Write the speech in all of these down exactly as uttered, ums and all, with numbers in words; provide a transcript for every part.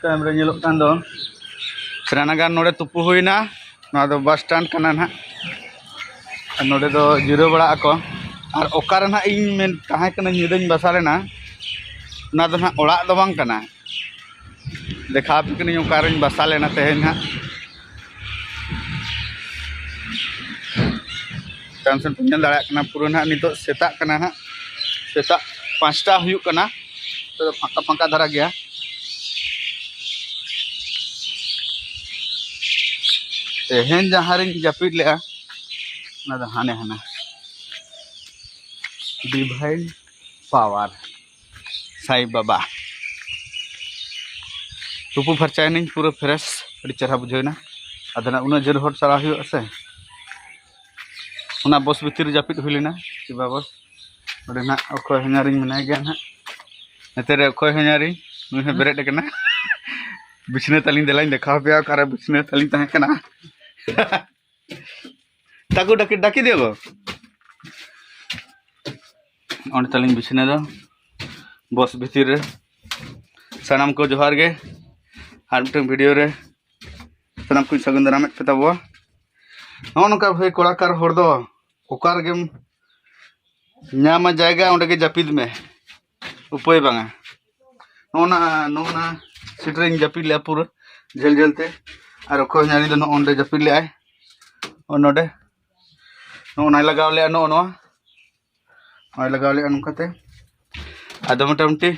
ᱛᱟᱭᱚᱢ ᱨᱮ ᱧᱮᱞᱚᱜ ᱠᱟᱱ ᱫᱚ ᱥᱮᱱᱟᱱᱟᱜᱟᱨ, ᱱᱚᱰᱮ ᱛᱩᱯᱩ ᱦᱩᱭᱱᱟ᱾ ᱱᱚᱣᱟ ᱫᱚ ᱵᱟᱥ ᱥᱴᱮᱱᱰ ᱠᱟᱱᱟ ᱱᱟᱦᱟᱜ᱾ ᱟᱨ ᱱᱚᱰᱮ ᱫᱚ ᱡᱤᱨᱟᱹᱣ ᱵᱟᱲᱟᱜ ᱟᱠᱚ᱾ ᱟᱨ ᱚᱠᱟᱨᱮ ᱱᱟᱦᱟᱜ ᱤᱧ ᱢᱮᱱ ᱛᱟᱦᱮᱸ ᱠᱟᱱᱟ, ᱧᱤᱫᱟᱹᱧ ᱵᱟᱥᱟ ᱞᱮᱱᱟ, ᱚᱱᱟ ᱫᱚ ᱱᱟᱦᱟᱜ ᱚᱲᱟᱜ ᱫᱚ ᱵᱟᱝ ᱠᱟᱱᱟ᱾ ᱫᱮᱠᱷᱟᱣ ᱟᱯᱮ ᱠᱟᱹᱱᱟᱹᱧ ᱚᱠᱟᱨᱮᱧ ᱵᱟᱥᱟ ᱞᱮᱱᱟ ᱛᱮᱦᱮᱧ ᱱᱟᱦᱟᱜ᱾ ᱪᱮᱛᱟᱱ ᱥᱮᱫ ᱯᱮ ᱧᱮᱞ ᱫᱟᱲᱮᱭᱟᱜ ᱠᱟᱱᱟ, ᱯᱩᱨᱟᱹ ᱱᱟᱦᱟᱜ ᱱᱤᱛᱚᱜ ᱥᱮᱛᱟᱜ ᱠᱟᱱᱟ ᱱᱟᱦᱟᱜ, ᱥᱮᱛᱟᱜ ᱯᱟᱸᱪᱴᱟ ᱦᱩᱭᱩᱜ ᱠᱟᱱᱟ᱾ ᱱᱤᱛᱚᱜ ᱫᱚ ᱯᱷᱟᱸᱠᱟ ᱯᱷᱟᱸᱠᱟ ᱫᱷᱟᱨᱟ ᱜᱮᱭᱟ᱾ ᱛᱮᱦᱮᱧ ᱡᱟᱦᱟᱸ ᱨᱤᱧ ᱡᱟᱹᱯᱤᱫ ᱞᱮᱜᱼᱟ, ᱚᱱᱟ ᱫᱚ ᱦᱟᱱᱮ ᱦᱟᱱᱟ ᱰᱤᱵᱷᱟᱭᱤᱱ ᱯᱟᱣᱟᱨ ᱥᱟᱭ ᱵᱟᱵᱟ᱾ ᱛᱩᱯᱩ ᱯᱷᱟᱨᱪᱟᱭᱮᱱᱟᱹᱧ, ᱯᱩᱨᱟᱹ ᱯᱷᱨᱮᱥ, ᱟᱹᱰᱤ ᱪᱮᱦᱨᱟ ᱵᱩᱡᱷᱟᱹᱣᱮᱱᱟ᱾ ᱟᱫᱚ ᱱᱟᱜ ᱩᱱᱟᱹᱜ ᱡᱳᱨ ᱦᱚᱲ ᱪᱟᱞᱟᱣ ᱦᱩᱭᱩᱜᱼᱟ ᱥᱮ, ᱚᱱᱟ ᱵᱚᱥ ᱵᱷᱤᱛᱤᱨ ᱨᱮ ᱡᱟᱹᱯᱤᱫ ᱦᱩᱭ ᱞᱮᱱᱟ, ᱥᱮᱵᱟ ᱵᱚᱥ᱾ ᱚᱸᱰᱮ ᱱᱟᱜ ᱚᱠᱚᱭ ᱦᱚᱧᱦᱟᱨᱤᱧ ᱢᱮᱱᱟᱭ ᱜᱮᱭᱟ ᱱᱟᱜ, ᱱᱚᱛᱮ ᱨᱮ ᱚᱠᱚᱭ ᱦᱚᱧᱦᱟᱨᱤᱧ, ᱱᱩᱭ ᱦᱚᱸ ᱵᱮᱨᱮᱫ ᱟᱠᱟᱱᱟ᱾ ᱵᱤᱪᱷᱱᱟᱹ ᱛᱟᱹᱞᱤᱧ, ᱫᱮᱞᱟᱧ ᱫᱮᱠᱷᱟᱣ ᱟᱯᱮᱭᱟ ᱚᱠᱟᱨᱮ ᱵᱤᱪᱷᱱᱟᱹ ᱛᱟᱹᱞᱤᱧ ᱛᱟᱦᱮᱸ ᱠᱟᱱᱟ᱾ ᱛᱟᱠᱩ ᱰᱟᱠᱤ, ᱰᱟᱠᱤ ᱫᱤᱭᱟ ᱜᱳ᱾ ᱚᱸᱰᱮ ᱛᱟᱹᱞᱤᱧ ᱵᱤᱪᱷᱱᱟᱹ ᱫᱚ ᱵᱚᱥ ᱵᱷᱤᱛᱤᱨ ᱨᱮ᱾ ᱥᱟᱱᱟᱢ ᱠᱚ ᱡᱚᱦᱟᱨ ᱜᱮ, ᱟᱨ ᱢᱤᱫᱴᱟᱝ ᱵᱷᱤᱰᱤᱭᱳ ᱨᱮ ᱥᱟᱱᱟᱢ ᱠᱚᱧ ᱥᱟᱹᱜᱩᱱ ᱫᱟᱨᱟᱢᱮᱫ ᱯᱮ ᱛᱟᱵᱚᱣᱟ᱾ ᱱᱚᱜᱼᱚ ᱱᱚᱝᱠᱟ ᱵᱷᱟᱹᱭ ᱠᱚᱲᱟᱠᱟᱨ ᱦᱚᱲ ᱫᱚ ᱚᱠᱟ ᱨᱮᱜᱮᱢ ᱧᱟᱢᱟ ᱡᱟᱭᱜᱟ, ᱚᱸᱰᱮ ᱜᱮ ᱡᱟᱹᱯᱤᱫ ᱢᱮ, ᱩᱯᱟᱹᱭ ᱵᱟᱝᱟ᱾ ᱱᱚᱜᱼᱚ ᱱᱟ, ᱱᱚᱜᱼᱚ ᱱᱟ ᱥᱤᱴ ᱨᱮᱧ ᱡᱟᱹᱯᱤᱫ ᱞᱮᱜᱼᱟ ᱯᱩᱨᱟᱹ ᱡᱷᱟᱹᱞ ᱡᱷᱟᱹᱞ ᱛᱮ, ᱟᱨ ᱚᱠᱚᱭ ᱧᱟᱹᱨᱤ ᱫᱚ ᱱᱚᱜᱼᱚ ᱱᱚᱰᱮ ᱡᱟᱹᱯᱤᱫ ᱞᱮᱜᱼᱟᱭ, ᱱᱚᱜᱼᱚ ᱱᱚᱰᱮ, ᱱᱚᱜᱼᱚ ᱱᱟᱭ ᱞᱟᱜᱟᱣ ᱞᱮᱜᱼᱟ, ᱱᱚᱜᱼᱚ ᱱᱚᱣᱟ ᱱᱚᱜᱼᱚᱭ ᱞᱟᱜᱟᱣ ᱞᱮᱜᱼᱟ ᱱᱚᱝᱠᱟᱛᱮ᱾ ᱟᱫᱚ ᱢᱚᱴᱟᱢᱩᱴᱤ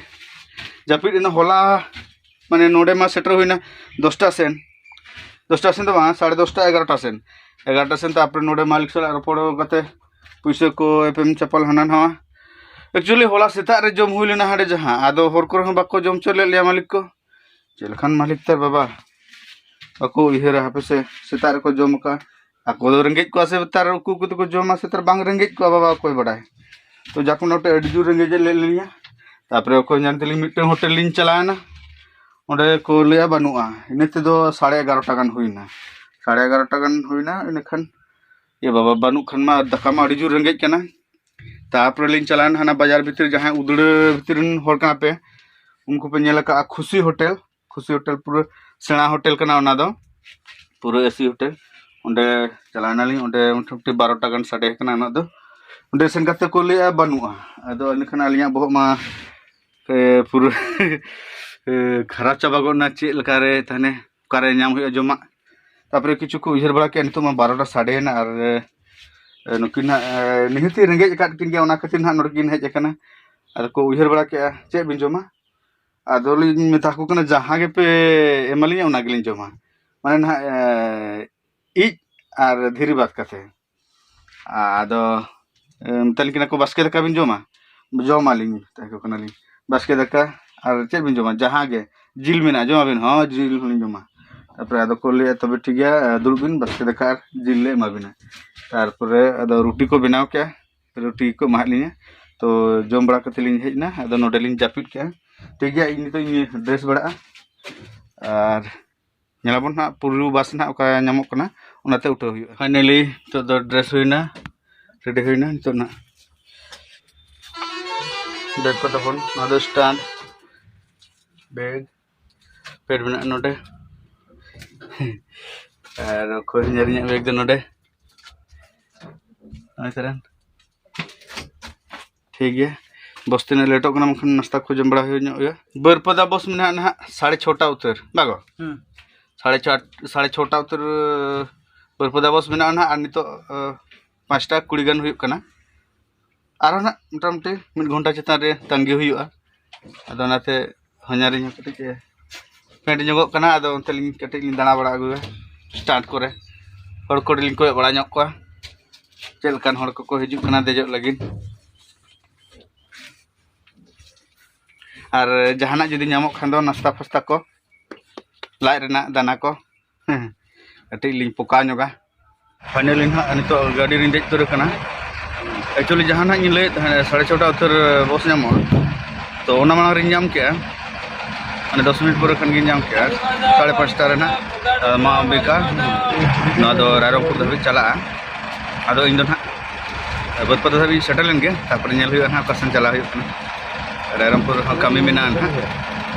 ᱡᱟᱹᱯᱤᱫ ᱮᱱᱟ ᱦᱚᱞᱟ, ᱢᱟᱱᱮ ᱱᱚᱰᱮ ᱢᱟ ᱥᱮᱴᱮᱨ ᱦᱩᱭᱱᱟ ᱫᱚᱥᱴᱟ ᱥᱮᱱ, ᱫᱚᱥᱴᱟ ᱥᱮᱱ ᱫᱚ ᱵᱟᱝ, ᱥᱟᱲᱮ ᱫᱚᱥᱴᱟ, ᱮᱜᱟᱨᱚᱴᱟ ᱥᱮᱱ, ᱮᱜᱟᱨᱚᱴᱟ ᱥᱮᱱ᱾ ᱛᱟᱨᱯᱚᱨᱮ ᱱᱚᱰᱮ ᱢᱟᱹᱞᱤᱠ ᱥᱟᱞᱟᱜ ᱨᱚᱯᱚᱲ ᱠᱟᱛᱮ ᱯᱩᱭᱥᱟᱹ ᱠᱚ ᱮᱯᱮᱢ ᱪᱟᱯᱟᱞ ᱦᱟᱱᱟ ᱱᱟᱣᱟ᱾ ᱮᱠᱪᱩᱭᱮᱞᱤ ᱦᱚᱞᱟ ᱥᱮᱛᱟᱜ ᱨᱮ ᱡᱚᱢ ᱦᱩᱭ ᱞᱮᱱᱟ ᱦᱟᱸᱰᱮ ᱡᱟᱦᱟᱸ, ᱟᱫᱚ ᱦᱚᱨ ᱠᱚᱨᱮ ᱦᱚᱸ ᱵᱟᱠᱚ ᱡᱚᱢ ᱦᱚᱪᱚ ᱞᱮᱫ ᱞᱮᱭᱟ ᱢᱟᱹᱞᱤᱠ ᱠᱚ᱾ ᱪᱮᱫ ᱞᱮᱠᱟᱱ ᱢᱟᱹᱞᱤᱠ ᱛᱟᱨ ᱵᱟᱵᱟ, ᱵᱟᱠᱚ ᱩᱭᱦᱟᱹᱨᱟ ᱦᱟᱯᱮ ᱥᱮ ᱥᱮᱛᱟᱜ ᱨᱮᱠᱚ ᱡᱚᱢ ᱟᱠᱟᱫ᱾ ᱟᱠᱚ ᱫᱚ ᱨᱮᱸᱜᱮᱡ ᱠᱚᱣᱟ ᱥᱮ ᱛᱟᱨ ᱩᱠᱩ ᱩᱠᱩ ᱛᱮᱠᱚ ᱡᱚᱢᱟ ᱥᱮ ᱛᱟᱨ ᱵᱟᱝ ᱨᱮᱸᱜᱮᱡ ᱠᱚᱣᱟ ᱵᱟᱵᱟ, ᱚᱠᱚᱭ ᱵᱟᱰᱟᱭ᱾ ᱛᱚ ᱡᱟᱠ ᱢᱚᱴᱟᱢᱩᱴᱤ ᱟᱹᱰᱤ ᱡᱳᱨ ᱨᱮᱸᱜᱮᱡ ᱮ ᱞᱮᱫ ᱞᱤᱧᱟ᱾ ᱛᱟᱨᱯᱚᱨᱮ ᱚᱠᱚᱭ ᱧᱟᱢ ᱛᱮᱞᱤᱧ ᱢᱤᱫᱴᱟᱝ ᱦᱳᱴᱮᱞ ᱞᱤᱧ ᱪᱟᱞᱟᱣᱮᱱᱟ, ᱚᱸᱰᱮ ᱠᱚ ᱞᱟᱹᱭᱟ ᱵᱟᱹᱱᱩᱜᱼᱟ᱾ ᱤᱱᱟᱹ ᱛᱮᱫᱚ ᱥᱟᱲᱮ ᱮᱜᱟᱨᱚᱴᱟ ᱜᱟᱱ ᱦᱩᱭᱱᱟ, ᱥᱟᱲᱮ ᱮᱜᱟᱨᱚᱴᱟ ᱜᱟᱱ ᱦᱩᱭᱱᱟ᱾ ᱤᱱᱟᱹᱠᱷᱟᱱ ᱮ ᱵᱟᱵᱟ, ᱵᱟᱹᱱᱩᱜ ᱠᱷᱟᱱ ᱢᱟ ᱫᱟᱠᱟ ᱢᱟ ᱟᱹᱰᱤ ᱡᱳᱨ ᱨᱮᱸᱜᱮᱡ ᱠᱟᱱᱟ᱾ ᱛᱟᱨᱯᱚᱨᱮ ᱞᱤᱧ ᱪᱟᱞᱟᱣᱮᱱᱟ ᱦᱟᱱᱟ ᱵᱟᱡᱟᱨ ᱵᱷᱤᱛᱤᱨ, ᱡᱟᱦᱟᱸᱭ ᱩᱫᱽᱲᱟᱹ ᱵᱷᱤᱛᱤᱨ ᱨᱮᱱ ᱦᱚᱲ ᱠᱟᱱᱟ ᱯᱮ, ᱩᱱᱠᱩ ᱯᱮ ᱧᱮᱞ ᱟᱠᱟᱫᱼᱟ ᱠᱷᱩᱥᱤ ᱦᱳᱴᱮᱞ, ᱠᱷᱩᱥᱤ ᱦᱳᱴᱮᱞ, ᱯᱩᱨᱟᱹ ᱥᱮᱬᱟ ᱦᱳᱴᱮᱞ ᱠᱟᱱᱟ ᱚᱱᱟ ᱫᱚ, ᱯᱩᱨᱟᱹ ᱮᱥᱤ ᱦᱳᱴᱮᱞ᱾ ᱚᱸᱰᱮ ᱪᱟᱞᱟᱣ ᱮᱱᱟᱞᱤᱧ, ᱚᱸᱰᱮ ᱢᱚᱴᱟᱢᱩᱴᱤ ᱵᱟᱨᱚᱴᱟ ᱜᱟᱱ ᱥᱟᱰᱮ ᱠᱟᱱᱟ ᱩᱱᱟᱹᱜ ᱫᱚ᱾ ᱚᱸᱰᱮ ᱥᱮᱱ ᱠᱟᱛᱮ ᱠᱚ ᱞᱟᱹᱭᱮᱜᱼᱟ ᱵᱟᱹᱱᱩᱜᱼᱟ᱾ ᱟᱫᱚ ᱮᱱᱠᱷᱟᱱ ᱟᱹᱞᱤᱧᱟᱜ ᱵᱚᱦᱚᱜ ᱢᱟ ᱮ, ᱯᱩᱨᱟᱹ ᱮ, ᱠᱷᱟᱨᱟᱯ ᱪᱟᱵᱟ ᱜᱚᱫ ᱮᱱᱟ᱾ ᱪᱮᱫ ᱞᱮᱠᱟᱨᱮ ᱛᱟᱦᱞᱮ ᱚᱠᱟᱨᱮ ᱧᱟᱢ ᱦᱩᱭᱩᱜᱼᱟ ᱡᱚᱢᱟᱜ? ᱛᱟᱨᱯᱚᱨᱮ ᱠᱤᱪᱷᱩ ᱠᱚ ᱩᱭᱦᱟᱹᱨ ᱵᱟᱲᱟ ᱠᱮᱜᱼᱟ, ᱱᱤᱛᱚᱜ ᱢᱟ ᱵᱟᱨᱚᱴᱟ ᱥᱟᱰᱮᱭᱮᱱᱟ ᱟᱨ ᱮ, ᱱᱩᱠᱤᱱ ᱦᱟᱸᱜ ᱮ, ᱱᱤᱦᱟᱹᱛᱤ ᱨᱮᱸᱜᱮᱡ ᱟᱠᱟᱫ ᱠᱤᱱ ᱜᱮᱭᱟ, ᱚᱱᱟ ᱠᱷᱟᱹᱛᱤᱨ ᱦᱟᱸᱜ ᱱᱚᱰᱮ ᱠᱤᱱ ᱦᱮᱡ ᱟᱠᱟᱱᱟ᱾ ᱟᱫᱚ ᱠᱚ ᱩᱭᱦᱟᱹᱨ ᱵᱟᱲᱟ ᱠᱮᱜᱼᱟ ᱪᱮᱫ ᱵᱤᱱ ᱡᱚᱢᱟ? ᱟᱫᱚᱞᱤᱧ ᱢᱮᱛᱟ ᱠᱚ ᱠᱟᱱᱟ, ᱡᱟᱦᱟᱸ ᱜᱮᱯᱮ ᱮᱢᱟᱞᱤᱧᱟ ᱚᱱᱟ ᱜᱮᱞᱤᱧ ᱡᱚᱢᱟ, ᱢᱟᱱᱮ ᱱᱟᱦᱟᱜ ᱮ, ᱤᱡ ᱟᱨ ᱫᱷᱤᱨᱤ ᱵᱟᱫ ᱠᱟᱛᱮ᱾ ᱟᱫᱚ ᱮ, ᱢᱮᱛᱟᱞᱤᱧ ᱠᱟᱱᱟ ᱠᱚ, "ᱵᱟᱥᱠᱮ ᱫᱟᱠᱟ ᱵᱤᱱ ᱡᱚᱢᱟ?" "ᱡᱚᱢᱟᱞᱤᱧ," ᱢᱮᱛᱟ ᱠᱚ ᱠᱟᱱᱟᱞᱤᱧ, "ᱵᱟᱥᱠᱮ ᱫᱟᱠᱟ ᱟᱨ ᱪᱮᱫ ᱵᱤᱱ ᱡᱚᱢᱟ? ᱡᱟᱦᱟᱸ ᱜᱮ, ᱡᱤᱞ ᱢᱮᱱᱟᱜᱼᱟ, ᱡᱚᱢᱟᱵᱤᱱ?" "ᱦᱚᱸ, ᱡᱤᱞ ᱦᱚᱸᱞᱤᱧ ᱡᱚᱢᱟ᱾" ᱛᱟᱨᱯᱚᱨᱮ ᱟᱫᱚ ᱠᱚ ᱞᱟᱹᱭᱟ, "ᱛᱚᱵᱮ ᱴᱷᱤᱠ ᱜᱮᱭᱟ, ᱫᱩᱲᱩᱵ ᱵᱤᱱ, ᱵᱟᱥᱠᱮ ᱫᱟᱠᱟ ᱟᱨ ᱡᱤᱞ ᱞᱮ ᱮᱢᱟ ᱵᱤᱱᱟ᱾" ᱛᱟᱨᱯᱚᱨᱮ ᱟᱫᱚ ᱨᱩᱴᱤ ᱠᱚ ᱵᱮᱱᱟᱣ ᱠᱮᱜᱼᱟ, ᱨᱩᱴᱤ ᱠᱚ ᱮᱢᱟᱫ ᱞᱤᱧᱟ᱾ ᱛᱚ ᱡᱚᱢ ᱵᱟᱲᱟ ᱠᱟᱛᱮ ᱞᱤᱧ ᱦᱮᱡ ᱮᱱᱟ, ᱟᱫᱚ ᱱᱚᱰᱮ ᱞᱤᱧ ᱡᱟᱹᱯᱤᱫ ᱠᱮᱜᱼᱟ᱾ ᱴᱷᱤᱠ ᱜᱮᱭᱟ, ᱤᱧ ᱱᱤᱛᱚᱜ ᱤᱧ ᱰᱨᱮᱥ ᱵᱟᱲᱟᱜᱼᱟ ᱟᱨ ᱧᱮᱞᱟᱵᱚᱱ ᱦᱟᱸᱜ ᱯᱩᱨᱩ ᱵᱟᱥ ᱱᱟᱦᱟᱜ ᱚᱠᱟ ᱧᱟᱢᱚᱜ ᱠᱟᱱᱟ, ᱚᱱᱟᱛᱮ ᱩᱴᱷᱟᱹᱣ ᱦᱩᱭᱩᱜᱼᱟ᱾ ᱯᱷᱟᱭᱱᱟᱞᱤ ᱱᱤᱛᱚᱜ ᱫᱚ ᱰᱨᱮᱥ ᱦᱩᱭᱱᱟ, ᱨᱮᱰᱤ ᱦᱩᱭᱱᱟ᱾ ᱱᱤᱛᱚᱜ ᱱᱟᱦᱟᱜ ᱵᱮᱜᱽ ᱠᱚ ᱛᱟᱵᱚᱱ, ᱱᱚᱣᱟ ᱫᱚ ᱥᱴᱟᱱᱰ ᱵᱮᱜᱽ, ᱯᱮᱰ ᱢᱮᱱᱟᱜᱼᱟ ᱱᱚᱰᱮ, ᱟᱨ ᱚᱠᱚᱭ ᱧᱮᱞ ᱤᱧᱟᱹᱜ ᱵᱮᱜᱽ ᱫᱚ ᱱᱚᱰᱮ᱾ ᱱᱚᱜᱼᱚᱭ ᱛᱟᱨᱮᱱ᱾ ᱴᱷᱤᱠ ᱜᱮᱭᱟ, ᱵᱚᱥ ᱛᱤᱱᱟᱹᱜ ᱞᱮᱴᱚᱜ ᱠᱟᱱᱟ, ᱵᱟᱝᱠᱷᱟᱱ ᱱᱟᱥᱛᱟ ᱠᱚ ᱡᱚᱢ ᱵᱟᱲᱟ ᱦᱩᱭ ᱧᱚᱜ ᱦᱩᱭᱩᱜᱼᱟ᱾ ᱵᱟᱹᱨᱯᱟᱫᱟ ᱵᱚᱥ ᱢᱮᱱᱟᱜᱼᱟ ᱱᱟᱦᱟᱜ ᱥᱟᱲᱮ ᱪᱷᱚᱴᱟ ᱩᱛᱟᱹᱨ, ᱵᱟᱜᱚ? ᱦᱩᱸ᱾ ᱥᱟᱲᱮ ᱪᱷᱚ, ᱥᱟᱲᱮ ᱪᱷᱚᱴᱟ ᱩᱛᱟᱹᱨ ᱵᱟᱹᱨᱯᱟᱫᱟ ᱵᱚᱥ ᱢᱮᱱᱟᱜᱼᱟ ᱱᱟᱦᱟᱜ, ᱟᱨ ᱱᱤᱛᱚᱜ ᱟᱸ, ᱯᱟᱸᱪᱴᱟ ᱠᱩᱲᱤ ᱜᱟᱱ ᱦᱩᱭᱩᱜ ᱠᱟᱱᱟ᱾ ᱟᱨᱦᱚᱸ ᱱᱟᱦᱟᱜ ᱢᱚᱴᱟᱢᱩᱴᱤ ᱢᱤᱫ ᱜᱷᱚᱱᱴᱟ ᱪᱮᱛᱟᱱ ᱨᱮ ᱛᱟᱺᱜᱤ ᱦᱩᱭᱩᱜᱼᱟ᱾ ᱟᱫᱚ ᱚᱱᱟᱛᱮ ᱦᱚᱧᱦᱟᱨᱤᱧ ᱦᱚᱸ ᱠᱟᱹᱴᱤᱡ ᱮ ᱯᱷᱮᱰ ᱧᱚᱜᱚᱜ ᱠᱟᱱᱟ, ᱟᱫᱚ ᱚᱱᱛᱮ ᱞᱤᱧ ᱠᱟᱹᱴᱤᱡ ᱞᱤᱧ ᱫᱟᱬᱟ ᱵᱟᱲᱟ ᱟᱹᱜᱩᱭᱟ ᱥᱴᱟᱱᱰ ᱠᱚᱨᱮ, ᱦᱚᱲ ᱠᱚᱞᱤᱧ ᱠᱚᱭᱚᱜ ᱵᱟᱲᱟ ᱧᱚᱜ ᱠᱚᱣᱟ, ᱪᱮᱫ ᱞᱮᱠᱟᱱ ᱦᱚᱲ ᱠᱚᱠᱚ ᱦᱤᱡᱩᱜ ᱠᱟᱱᱟ ᱫᱮᱡᱚᱜ ᱞᱟᱹᱜᱤᱫ᱾ ᱟᱨ ᱡᱟᱦᱟᱱᱟᱜ ᱡᱩᱫᱤ ᱧᱟᱢᱚᱜ ᱠᱷᱟᱱ ᱫᱚ ᱱᱟᱥᱛᱟ ᱯᱷᱟᱥᱛᱟ ᱠᱚ, ᱞᱟᱡ ᱨᱮᱱᱟᱜ ᱫᱟᱱᱟ ᱠᱚ, ᱠᱟᱹᱴᱤᱡ ᱞᱤᱧ ᱯᱚᱠᱟᱣ ᱧᱚᱜᱟ᱾ ᱯᱷᱟᱭᱱᱟᱞᱤ ᱱᱟᱦᱟᱜ ᱱᱤᱛᱚᱜ ᱜᱟᱹᱰᱤ ᱨᱤᱧ ᱫᱮᱡ ᱩᱛᱟᱹᱨ ᱟᱠᱟᱱᱟ᱾ ᱮᱠᱪᱩᱭᱮᱞᱤ ᱡᱟᱦᱟᱸ ᱱᱟᱦᱟᱜ ᱤᱧ ᱞᱟᱹᱭᱮᱫ ᱛᱟᱦᱮᱸᱫ, ᱥᱟᱲᱮ ᱪᱷᱚᱴᱟ ᱩᱛᱟᱹᱨ ᱵᱚᱥ ᱧᱟᱢᱚᱜᱼᱟ, ᱛᱚ ᱚᱱᱟ ᱢᱟᱲᱟᱝ ᱨᱤᱧ ᱧᱟᱢ ᱠᱮᱜᱼᱟ, ᱢᱟᱱᱮ ᱫᱚᱥ ᱢᱤᱱᱤᱴ ᱯᱚᱨᱮ ᱠᱷᱟᱱ ᱜᱤᱧ ᱧᱟᱢ ᱠᱮᱜᱼᱟ᱾ ᱥᱟᱲᱮ ᱯᱟᱸᱪᱴᱟ ᱨᱮ ᱱᱟᱦᱟᱜ, ᱟᱸ, ᱢᱟ ᱚᱢᱵᱤᱠᱟ, ᱱᱚᱣᱟ ᱫᱚ ᱨᱟᱭᱨᱚᱝᱯᱩᱨ ᱫᱷᱟᱹᱵᱤᱡ ᱪᱟᱞᱟᱜᱼᱟ᱾ ᱟᱫᱚ ᱤᱧ ᱫᱚ ᱱᱟᱦᱟᱜ ᱵᱟᱹᱨᱯᱟᱫᱟ ᱫᱷᱟᱹᱵᱤᱡ ᱤᱧ ᱥᱮᱴᱮᱨ ᱞᱮᱱ ᱜᱮ, ᱛᱟᱨᱯᱚᱨᱮ ᱧᱮᱞ ᱦᱩᱭᱩᱜᱼᱟ ᱱᱟᱦᱟᱜ ᱚᱠᱟ ᱥᱮᱱ ᱪᱟᱞᱟᱜ ᱦᱩᱭᱩᱜ ᱠᱟᱱᱟ᱾ ᱨᱟᱭᱨᱚᱝᱯᱩᱨ ᱨᱮᱦᱚᱸ ᱠᱟᱹᱢᱤ ᱢᱮᱱᱟᱜᱼᱟ ᱱᱟᱦᱟᱜ,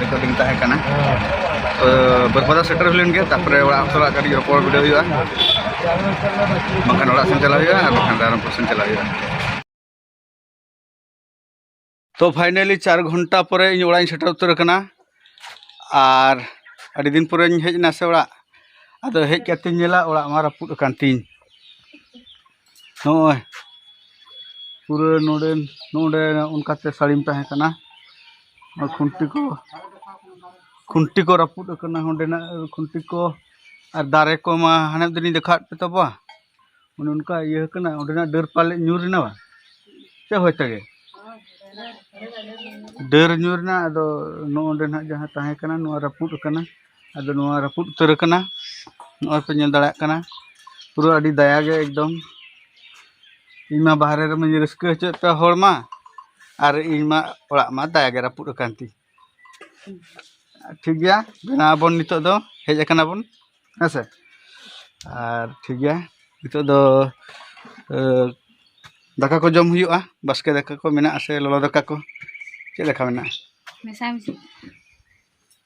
ᱨᱮᱠᱚᱨᱰᱤᱝ ᱛᱟᱦᱮᱸ ᱠᱟᱱᱟ᱾ ᱵᱟᱹᱨᱯᱟᱫᱟ ᱥᱮᱴᱮᱨ ᱦᱩᱭ ᱞᱮᱱ ᱜᱮ, ᱛᱟᱨᱯᱚᱨᱮ ᱚᱲᱟᱜ ᱦᱚᱲ ᱥᱟᱞᱟᱜ ᱠᱟᱹᱴᱤᱡ ᱨᱚᱯᱚᱲ ᱵᱤᱰᱟᱹᱣ ᱦᱩᱭᱩᱜᱼᱟ, ᱵᱟᱝᱠᱷᱟᱱ ᱚᱲᱟᱜ ᱥᱮᱱ ᱪᱟᱞᱟᱜ ᱦᱩᱭᱩᱜᱼᱟ, ᱟᱨ ᱵᱟᱝᱠᱷᱟᱱ ᱨᱟᱭᱨᱚᱝᱯᱩᱨ ᱥᱮᱱ ᱪᱟᱞᱟᱜ ᱦᱩᱭᱩᱜᱼᱟ᱾ ᱛᱚ finally ᱪᱟᱨ ᱜᱷᱚᱱᱴᱟ ᱯᱚᱨᱮ ᱤᱧ ᱚᱲᱟᱜ ᱤᱧ ᱥᱮᱴᱮᱨ ᱩᱛᱟᱹᱨ ᱟᱠᱟᱱᱟ᱾ ᱟᱨ ᱟᱹᱰᱤ ᱫᱤᱱ ᱯᱚᱨᱮᱧ ᱦᱮᱡ ᱮᱱᱟ ᱥᱮ ᱚᱲᱟᱜ, ᱟᱫᱚ ᱦᱮᱡ ᱠᱟᱛᱮᱧ ᱧᱮᱞᱟ ᱚᱲᱟᱜ ᱢᱟ ᱨᱟᱹᱯᱩᱫ ᱟᱠᱟᱱ ᱛᱤᱧ᱾ ᱱᱚᱜᱼᱚᱭ ᱯᱩᱨᱟᱹ ᱱᱚᱰᱮ, ᱱᱚᱰᱮ ᱚᱱᱠᱟᱛᱮ ᱥᱟᱹᱲᱤᱢ ᱛᱟᱦᱮᱸ ᱠᱟᱱᱟ᱾ ᱱᱚᱣᱟ ᱠᱷᱩᱱᱴᱤ ᱠᱚ, ᱠᱷᱩᱱᱴᱤ ᱠᱚ ᱨᱟᱹᱯᱩᱫ ᱟᱠᱟᱱᱟ, ᱚᱸᱰᱮᱱᱟᱜ ᱠᱷᱩᱱᱴᱤ ᱠᱚ ᱟᱨ ᱫᱟᱨᱮ ᱠᱚᱢᱟ ᱦᱟᱱᱮ ᱢᱤᱫ ᱫᱤᱱᱤᱧ ᱫᱮᱠᱷᱟᱣᱟᱫ ᱯᱮ ᱛᱟᱵᱚᱣᱟ, ᱚᱱᱮ ᱚᱱᱠᱟ ᱤᱭᱟᱹ ᱠᱟᱱᱟ᱾ ᱚᱸᱰᱮᱱᱟᱜ ᱰᱟᱹᱨ ᱯᱟᱞᱮ ᱧᱩᱨ ᱮᱱᱟ ᱵᱟᱝ? ᱪᱮᱫ ᱦᱚᱭ ᱛᱮᱜᱮ ᱰᱟᱹᱨ ᱧᱩᱨ ᱮᱱᱟ᱾ ᱟᱫᱚ ᱱᱚᱜᱼᱚ ᱱᱚᱰᱮ ᱱᱟᱦᱟᱜ ᱡᱟᱦᱟᱸ ᱛᱟᱦᱮᱸ ᱠᱟᱱᱟ, ᱱᱚᱣᱟ ᱨᱟᱹᱯᱩᱫ ᱟᱠᱟᱱᱟ᱾ ᱟᱫᱚ ᱱᱚᱣᱟ ᱨᱟᱹᱯᱩᱫ ᱩᱛᱟᱹᱨ ᱟᱠᱟᱱᱟ, ᱱᱚᱜᱼᱚᱭ ᱯᱮ ᱧᱮᱞ ᱫᱟᱲᱮᱭᱟᱜ ᱠᱟᱱᱟ᱾ ᱯᱩᱨᱟᱹ ᱟᱹᱰᱤ ᱫᱟᱭᱟ ᱜᱮ ᱮᱠᱫᱚᱢ᱾ ᱤᱧ ᱢᱟ ᱵᱟᱦᱨᱮ ᱨᱮᱢᱟᱧ ᱨᱟᱹᱥᱠᱟᱹ ᱦᱚᱪᱚᱭᱮᱫ ᱯᱮᱭᱟ ᱦᱚᱲ ᱢᱟ, ᱟᱨ ᱤᱧ ᱢᱟ ᱚᱲᱟᱜ ᱢᱟ ᱫᱟᱭᱟ ᱜᱮ ᱨᱟᱹᱯᱩᱫ ᱟᱠᱟᱱ ᱛᱤᱧ᱾ ᱴᱷᱤᱠ ᱜᱮᱭᱟ, ᱵᱮᱱᱟᱣ ᱟᱵᱚᱱ᱾ ᱱᱤᱛᱚᱜ ᱫᱚ ᱦᱮᱡ ᱟᱠᱟᱱᱟ ᱵᱚᱱ, ᱦᱮᱸ ᱥᱮ? ᱟᱨ ᱴᱷᱤᱠ ᱜᱮᱭᱟ, ᱱᱤᱛᱚᱜ ᱫᱚ ᱮ, ᱫᱟᱠᱟ ᱠᱚ ᱡᱚᱢ ᱦᱩᱭᱩᱜᱼᱟ᱾ ᱵᱟᱥᱠᱮ ᱫᱟᱠᱟ ᱠᱚ ᱢᱮᱱᱟᱜᱼᱟ ᱥᱮ ᱞᱚᱞᱚ ᱫᱟᱠᱟ ᱠᱚ? ᱪᱮᱫ ᱫᱟᱠᱟ ᱢᱮᱱᱟᱜᱼᱟ? ᱢᱮᱥᱟᱢᱤᱥᱤ᱾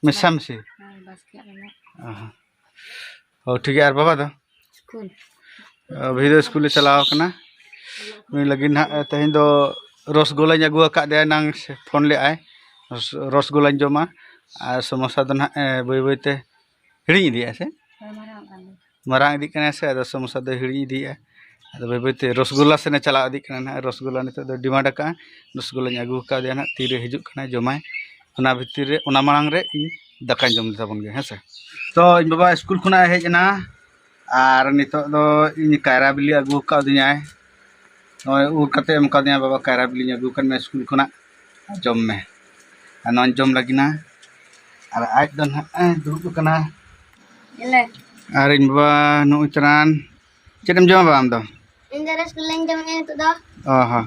ᱢᱮᱥᱟᱢᱤᱥᱤ? ᱦᱳᱭ, ᱵᱟᱥᱠᱮᱭᱟᱜ ᱢᱮᱱᱟᱜᱼᱟ᱾ ᱚ ᱦᱚᱸ᱾ ᱦᱳᱭ, ᱴᱷᱤᱠ ᱜᱮᱭᱟ᱾ ᱟᱨ ᱵᱟᱵᱟ ᱫᱚ? ᱥᱠᱩᱞ᱾ ᱚ, ᱵᱷᱟᱹᱭ ᱫᱚ ᱥᱠᱩᱞᱮ ᱪᱟᱞᱟᱣ ᱟᱠᱟᱱᱟ᱾ ᱩᱱᱤ ᱞᱟᱹᱜᱤᱫ ᱱᱟᱦᱟᱜ, ᱮ, ᱛᱮᱦᱮᱧ ᱫᱚ ᱨᱚᱥᱜᱳᱞᱟᱧ ᱟᱹᱜᱩ ᱟᱠᱟᱫ ᱫᱮᱭᱟ, ᱮᱱᱟᱝ ᱥᱮ ᱯᱷᱳᱱ ᱞᱮᱫᱼᱟᱭ᱾ ᱨᱚᱥ-, ᱨᱚᱥᱜᱳᱞᱟᱧ ᱡᱚᱢᱟ ᱟᱨ ᱥᱚᱢᱳᱥᱟ ᱫᱚ ᱱᱟᱦᱟᱜ, ᱮ, ᱵᱟᱹᱭ ᱵᱟᱹᱭ ᱛᱮ ᱦᱤᱲᱤᱧ ᱤᱫᱤᱭᱮᱫᱼᱟ ᱥᱮ? ᱦᱳᱭ, ᱢᱟᱨᱟᱝ ᱚᱜ ᱠᱟᱱ ᱜᱮᱭᱟ᱾ ᱢᱟᱨᱟᱝ ᱤᱫᱤᱜ ᱠᱟᱱᱟᱭ ᱥᱮ, ᱟᱫᱚ ᱥᱚᱢᱳᱥᱟ ᱫᱚᱭ ᱦᱤᱲᱤᱧ ᱤᱫᱤᱭᱮᱫᱼᱟ᱾ ᱟᱫᱚ ᱵᱟᱹᱭ ᱵᱟᱹᱭ ᱛᱮ ᱨᱚᱥᱜᱳᱞᱞᱟ ᱥᱮᱱᱮ ᱪᱟᱞᱟᱣ ᱤᱫᱤᱜ ᱠᱟᱱᱟ ᱱᱟᱦᱟᱜ᱾ ᱨᱚᱥᱜᱳᱞᱞᱟ ᱱᱤᱛᱚᱜ ᱫᱚ ᱰᱤᱢᱟᱱᱰ ᱟᱠᱟᱫᱼᱟ, ᱨᱚᱥᱜᱳᱞᱞᱟᱧ ᱟᱹᱜᱩ ᱟᱠᱟᱫᱮᱭᱟ ᱱᱟᱦᱟᱜ, ᱛᱤᱨᱮ ᱦᱤᱡᱩᱜ ᱠᱟᱱᱟᱭ ᱡᱚᱢᱟᱭ᱾ ᱚᱱᱟ ᱵᱷᱤᱛᱤᱨ ᱨᱮ, ᱚᱱᱟ ᱢᱟᱲᱟᱝ ᱨᱮ ᱤᱧ ᱫᱟᱠᱟᱧ ᱡᱚᱢ ᱛᱟᱵᱚᱱ ᱜᱮ, ᱦᱮᱸ ᱥᱮ᱾ ᱛᱚ ᱤᱧ ᱵᱟᱵᱟ ᱥᱠᱩᱞ ᱠᱷᱚᱱᱟᱜ ᱮ ᱦᱮᱡ ᱮᱱᱟ, ᱟᱨ ᱱᱤᱛᱚᱜ ᱫᱚ ᱤᱧ ᱠᱟᱭᱨᱟ ᱵᱤᱞᱤ ᱟᱹᱜᱩ ᱟᱠᱟᱫᱤᱧᱟᱭ᱾ ᱱᱚᱜᱼᱚᱭ ᱩᱨ ᱠᱟᱛᱮ ᱮᱢ ᱠᱟᱣᱫᱤᱧᱟ, "ᱵᱟᱵᱟ, ᱠᱟᱭᱨᱟ ᱵᱤᱞᱤᱧ ᱟᱹᱜᱩ ᱟᱠᱟᱫ ᱢᱮᱭᱟ ᱥᱠᱩᱞ ᱠᱷᱚᱱᱟᱜ, ᱡᱚᱢ ᱢᱮ᱾" ᱟᱨ ᱱᱚᱣᱟᱧ ᱡᱚᱢ ᱞᱟᱹᱜᱤᱫ ᱱᱟ᱾ ᱟᱨ ᱟᱡ ᱫᱚ ᱱᱟᱦᱟᱜ ᱮ ᱫᱩᱲᱩᱵ ᱟᱠᱟᱱᱟ᱾ ᱟᱨ ᱤᱧ ᱵᱟᱵᱟ ᱱᱩᱜᱼᱩᱭ ᱪᱟᱨᱟᱱ᱾ ᱪᱮᱫ ᱮᱢ ᱡᱚᱢᱟ ᱵᱟᱵᱟ ᱟᱢ ᱫᱚ? ᱤᱧ ᱫᱚ ᱨᱚᱥᱜᱩᱞᱞᱟᱧ ᱡᱚᱢᱮᱫᱼᱟ ᱱᱤᱛᱚᱜ ᱫᱚ᱾ ᱚ ᱦᱚᱸ᱾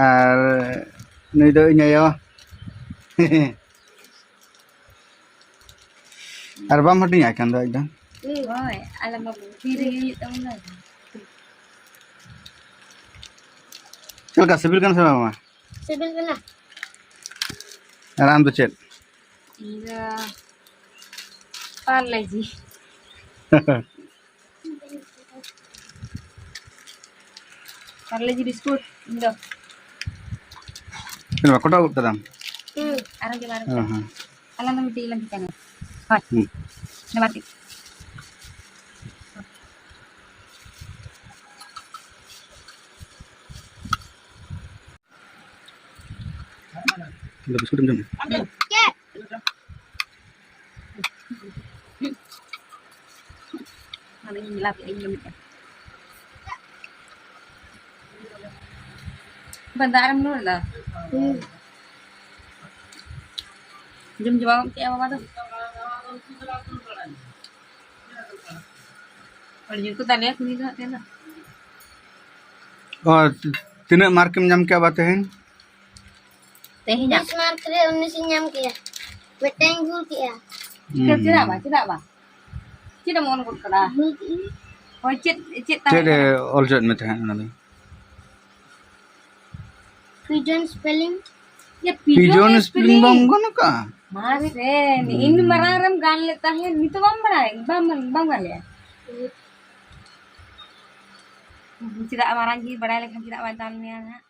ᱟᱨ ᱱᱩᱭ ᱫᱚ ᱤᱧ ᱟᱭᱳ᱾ ᱟᱨ ᱵᱟᱢ ᱦᱟᱹᱴᱤᱧᱟ ᱮᱠᱷᱟᱱ ᱫᱚ ᱮᱠᱫᱚᱢ? ᱦᱳᱭ, ᱟᱞᱮ ᱢᱟ ᱛᱤ ᱨᱮᱜᱮ ᱦᱩᱭᱩᱜ ᱛᱟᱵᱚᱱᱟ᱾ ᱪᱮᱫ ᱞᱮᱠᱟ ᱥᱤᱵᱤᱞ ᱠᱟᱱᱟ ᱥᱮ ᱵᱟᱝ ᱢᱟ? ᱥᱤᱵᱤᱞ ᱠᱟᱱᱟ᱾ ᱟᱨ ᱟᱢ ᱫᱚ ᱪᱮᱫ? ᱤᱧ ᱫᱚ ᱯᱟᱨᱞᱮ ᱡᱤ᱾ ᱯᱟᱨᱞᱮ ᱡᱤ ᱵᱤᱥᱠᱩᱴ ᱤᱧ ᱫᱚ᱾ ᱪᱮᱫ ᱵᱟ ᱠᱚᱴᱟ ᱩᱫ ᱠᱟᱫᱟᱢ? ᱦᱩᱸ᱾ ᱟᱨᱚ ᱜᱮ ᱵᱟᱨ ᱦᱮᱸ, ᱦᱮᱸ᱾ ᱟᱞᱟᱝ ᱫᱚ ᱢᱤᱫᱴᱤᱡ ᱞᱟᱝ ᱴᱷᱤᱠᱟᱹᱱᱟ᱾ ᱦᱳᱭ᱾ ᱦᱩᱸ᱾ ᱱᱚᱣᱟ ᱴᱤᱡ᱾ ᱟᱫᱚ ᱵᱤᱥᱠᱩᱴ ᱮᱢ ᱡᱚᱢᱟ? ᱚᱱᱟᱧ ᱞᱟᱫ ᱠᱮᱫ ᱤᱧ ᱫᱚ ᱢᱤᱫᱴᱟᱝ᱾ ᱵᱟᱸᱫᱟ ᱟᱨᱮᱢ ᱱᱩᱨ ᱫᱟ? ᱦᱩᱸ᱾ ᱡᱚᱢ ᱪᱟᱵᱟ ᱜᱚᱫ ᱠᱮᱫᱼᱟ ᱵᱟᱵᱟ ᱫᱚ᱾ ᱟᱹᱰᱤ ᱡᱳᱨ ᱠᱚ ᱫᱟᱞᱮᱭᱟ ᱠᱩᱲᱤ ᱫᱚ ᱦᱟᱸᱜ ᱛᱮᱦᱮᱧ ᱫᱚ᱾ ᱚ, ᱛᱤᱱᱟᱹᱜ ᱢᱟᱨᱠᱮᱢ ᱧᱟᱢ ᱠᱮᱜᱼᱟ ᱵᱟ ᱛᱮᱦᱮᱧ? ᱛᱮᱦᱮᱧᱟᱜ? ᱵᱤᱥ ᱢᱟᱨᱠ ᱨᱮ ᱩᱱᱤᱥ ᱤᱧ ᱧᱟᱢ ᱠᱮᱜᱼᱟ᱾ ᱢᱤᱫᱴᱟᱝ ᱤᱧ ᱵᱷᱩᱞ ᱠᱮᱜᱼᱟ᱾ ᱪᱮᱫᱟᱜ, ᱦᱩᱸ᱾ ᱪᱮᱫᱟᱜ ᱵᱟ? ᱪᱮᱫᱟᱜ ᱵᱟ? ᱪᱮᱫ ᱮᱢ ᱚᱞ ᱜᱚᱫ ᱠᱟᱫᱟ? ᱵᱷᱩᱞ ᱠᱮᱜᱼᱟᱹᱧ᱾ ᱦᱳᱭ, ᱪᱮᱫ, ᱪᱮᱫ ᱛᱟᱦᱮᱸ ᱪᱮᱫ ᱮ ᱠᱟᱱᱟ? ᱚᱞ ᱦᱚᱪᱚᱭᱮᱫ ᱢᱮ ᱛᱟᱦᱮᱸᱫ ᱚᱱᱟ ᱫᱚ? Pigeon spelling. ᱭᱟ, pigeon pigeon spelling spelling. ᱵᱟᱢ ᱜᱟᱱ ᱠᱟᱜᱼᱟ? ᱢᱟᱥᱮ, ᱦᱩᱸ᱾ ᱤᱧ ᱢᱟᱨᱟᱝ ᱨᱮᱢ ᱜᱟᱱ ᱞᱮᱫ ᱛᱟᱦᱮᱸᱫ, ᱱᱤᱛᱚᱜ ᱵᱟᱢ ᱵᱟᱲᱟᱭ, ᱵᱟᱢ, ᱵᱟᱢ ᱜᱟᱱ ᱞᱮᱜᱼᱟ? ᱪᱮᱫᱟᱜ ᱢᱟᱨᱟᱝ ᱜᱮ ᱵᱟᱲᱟᱭ ᱞᱮᱠᱷᱟᱱ ᱪᱮᱫᱟᱜ ᱵᱟᱭ ᱫᱟᱱ ᱢᱮᱭᱟ ᱦᱟᱸᱜ?